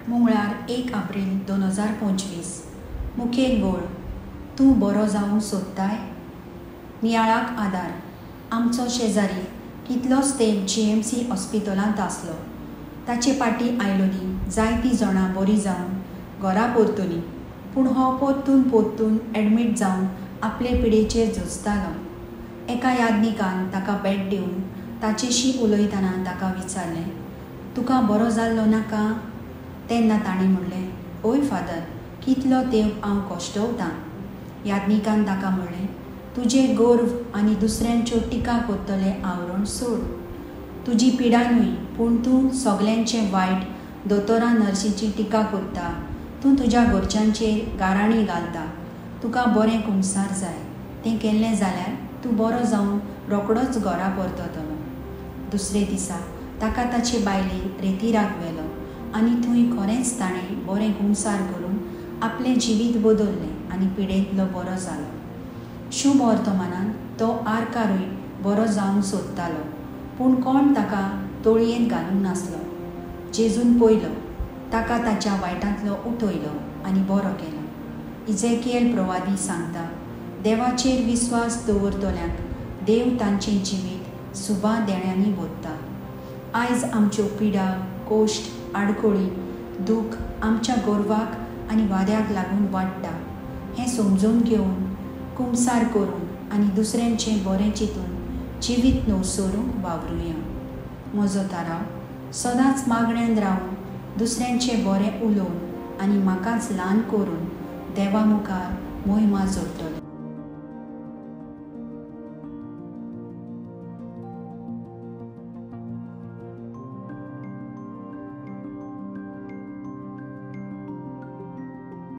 मंगळार 1 एप्रील 2025. मुखेल वळ, तूं बरो जावंक सोदताय? नियाळाक आदार. आमचो शेजारी कितलोच तेंप GMC हॉस्पिटलांत आसलो. ताचे पाटी आयलोलीं जायतीं जाणां बरीं जावन घरा परतलीं, पूण हो परतून परतून एडमीट जावन आपले पिडेचेर झुजतालो. एका याज्ञिकान ताका भेट दिवन ताचेशी उलयतना ताका विचारलें, तुका बरो जाल्लो नाका? तेन्ना ताणें म्हणलें, ओय फादर, कितलो तेंप हांव कश्टवतां. याज्ञिकान ताका म्हणलें, तुजें गर्व आनी दुसऱ्यांच्यो टिका करतलें आवरण सोड. तुजी पिडा न्हय, पूण तूं सगल्यांचें वायट दोतोरां नर्सीची टिका करता. तूं तुज्या घरच्यांचेर गाराणी घालता. तुका बरें कुमसार जाय, तें केल्लें जाल्यार तूं बरो जावन रोकडोच घरा परततलो. दुसरे दिसा ताका ताचे बायलेन रेतिराक व्हेलो आनी थंय खरेंच ताणें बरें कुमसार करून आपलें जिवीत बदल्लें आनी पिडेंतलो बरो जालो. शुभ वर्तमानान तो आरकारूय बरो जावंक सोदतालो, पूण कोण ताका तोळयेंत घालूंक नासलो. जेजून पयलो ताका ताच्या वायटांतलो उठयलो आनी बरो केलो. इजेकियल प्रवादी सांगता, देवाचेर विस्वास दवरतल्यांक देव तांचें जिवीत सुबा देण्यांनी भरता. आयज आमच्यो पिडा, कोश्ट, आडखळी, दूख आमच्या गर्वाक आनी वाद्याक लागून वाडटा. हें समजून घेवन कुमसार करून आनी दुसऱ्यांचें बरें चिंतून जिवीत नवसरूंक वावरुया. म्हजो थाराव, सदांच मागण्यान रावन दुसऱ्यांचें बरें उलोवन आनी म्हाकाच ल्हान करून देवा मुखार मोहिमा जोडटलो.